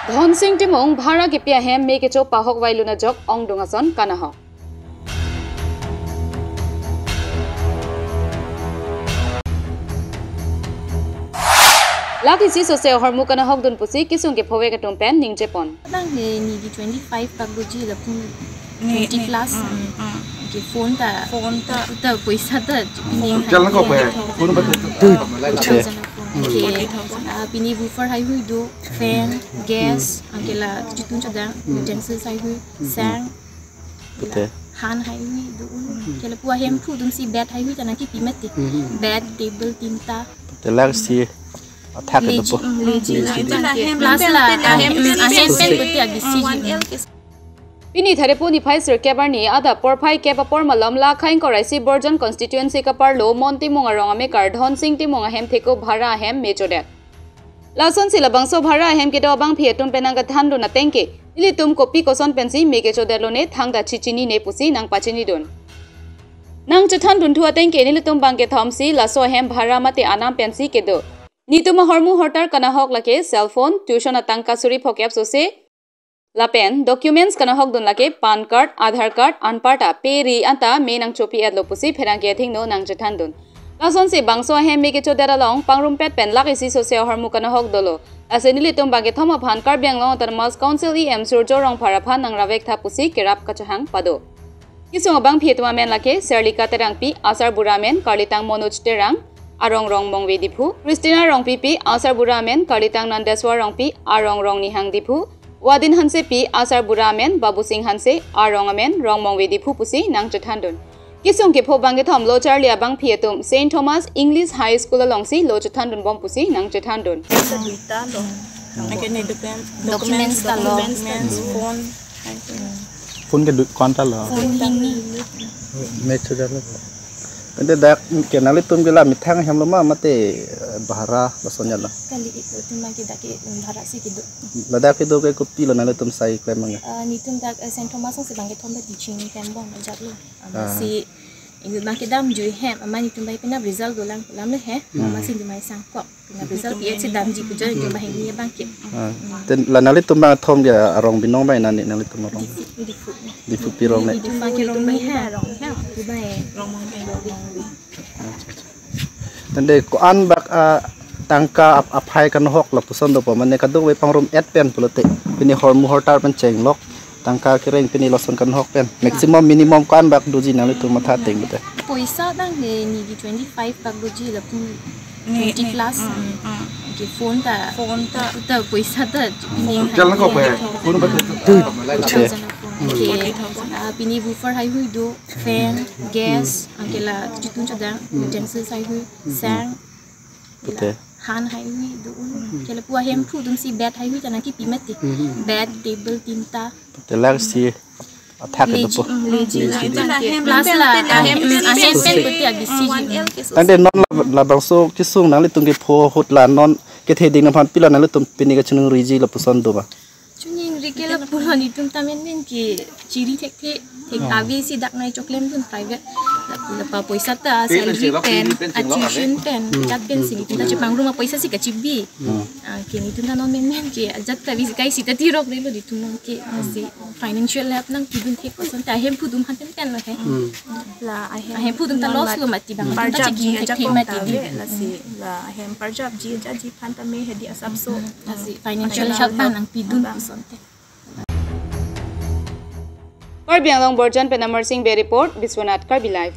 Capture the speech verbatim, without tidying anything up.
Dhonsing Timung bhara kepi ahem me kecho pahok vailun ajok ongdung ason kanahok. Lak isi sose ahormu kanahokdun pusi kesung kephovek atum pen ningjepon. Bang ne neli twenty-five pak doji lapu twenty plus. Mm, mm. Okay, phone ta. Phone ta. Ta poisa ta. Phone. Jalan ko pe? Phone ba tu? Two thousand phone. Okay. Forty thousand. Ah, pini woofer haihui do, fan, gas, anke la chitun chodang, utensils haihui, sang, Pute. Han haihui do. Anke lapu ahemphu atum si bed haihui ta nangkipi mati. Bed, table, tinta. Pute lak si athak Leji, dopo. Mm, leji. Leji. Plus la, ahem, ahem pen pute abisi ji. Pini Tharepo niphai sirkep arni adap porphai kep apor malom la Khaing Koraisi Borjan constituency kaparlo Mon Timung arong amekar Dhonsing Timung ahem theko bhara ahem me chodet. Lasonsi labangso bhara ahem kedo abangphi atum pen nangkethandun atengke, nelitum kopi koson pensi me kechodet lone thangta chichinine pusi nangpachinidun. Nangchethandunthu atengke nelitum bangkethom si laso ahem bhara mate anam pensi kedo. Netum ahormu hortar kanahok lake cell phone, tuition atangka suri phokep sose, lapen documents kanahokdun lake PAN card, Aadhaar card, anparta peri anta me nangchopi-etlo pusi pherangke athengno nangchethandun. Lasonsi bangso ahem me kechodet along pangrumpet pen lak isi sose ahormu kanahok dolo. Lasi nelitum bangkethom aphan Karbi Anglong Autonomous Council E M Surjya Rongphar aphan nangravektha pusi kerap kachehang pado. Kesung abangphi atum amen lake Serlika Terangpi, asarbura amen Karlitang Manoj Terang, arong Rongmongve Diphu, Christina Rongpipi, asarbura amen Karlitang Nandeswar Rongpi, arong Rongnihang Diphu, Wadin Hansepi, asarbura amen Babusing Hanse, arong amen Rongmongve Diphu pusi nangchethandun. Kesung kepho bangkethom lo charli abangphi atum Saint Thomas English High School alongsi lo chethandunbom pusi nangchethandun. Rita lo. Anke ne document, documents ta lo. Documents, phone. Phone ke du-, konta lo. Phone hini. Me chodet lo. Ante dak ke nanglitum ke la methang ahem lo ma mate, eh, bhara lason ya lo. Kali itu cuma kita ke bhara si kedo. Ladak kedo ke kopilo nanglitum sai klem mang. Eh, netum dak, eh, Saint Thomas si bangkethom ta teaching klembom ajat lo. Ah. Amatsi inut bangkedamjui hem, amat netum bai penap result dolang lam le he, amatsi netum bai sangkok. Penap result pi et si damji pu joi netum bai hini abangke. Ah. Ten la nanglitum bangkethom ke arong binong bai nani nanglitum arong? Diphu, Diphu. Diphu pi rong le? Diphu bangke rong ni ha. Rong ha. Tu bai. Rong bangke rong. Tende ko-an bak, ah, tangka ap-, aphai kanahok lapuson dopo mane kadokave pangrum-et pen pulote. Pini hormu hortar pen chenglok. Tangka kereng pini lason kanahok pen. Maximum, minimum ko-an bak doji nanglitum matha ateng bete. Poisa tang ne neli twenty-five pak doji lapu twenty plus. Mm, mm. Okay, phone ta. Phone ta. Ta poisa ta. Phone. Jalan ko pe? Phone ba tu? Two thousand phone. Okay. Forty thousand. Ah, pini woofer haihui do, fan, gas, anke la chitun chodang, utensils haihui, sang, Pute. Han haihui do. Anke lapu ahemphu atum si bed haihui ta nangkipi mati. Bed, table, tinta. Pute lak si athak Leji, dopo. Mm, leji. Leji. Plus la, ahem, ahem pen pute abisi ji. Tangte non la, labangso kesung nanglitum kepho ahut la non kethe ding aphan pilo nanglitum pini kachinungriji lapuson do ma? Chiningri ke lapulo netum ta menmen ke chiri thekthe, thek ave si dak nai choklemdun private. La, lapu poisa ta salary pen, a tuition pen, ajat pen si netum ta chepangrum apoisa si kachibi. Ah, ke netum ta non menmen ke ajat ta ave si kai sita tirok relo netum non ke, si financial help nangpidun thek koson ta ahemphu atum aphan pen lo he. La ahem, ahemphu atum ta loss lo mati bang. Parjapji ajat thek mati di. Lasi la ahem parjapji ajatji aphan ta me hedi asapso. Lasi financial help ta nangpidun puson te. Karbi Anglong Borjan pen Amar Singh Bey report, Biswanath Karbi Live.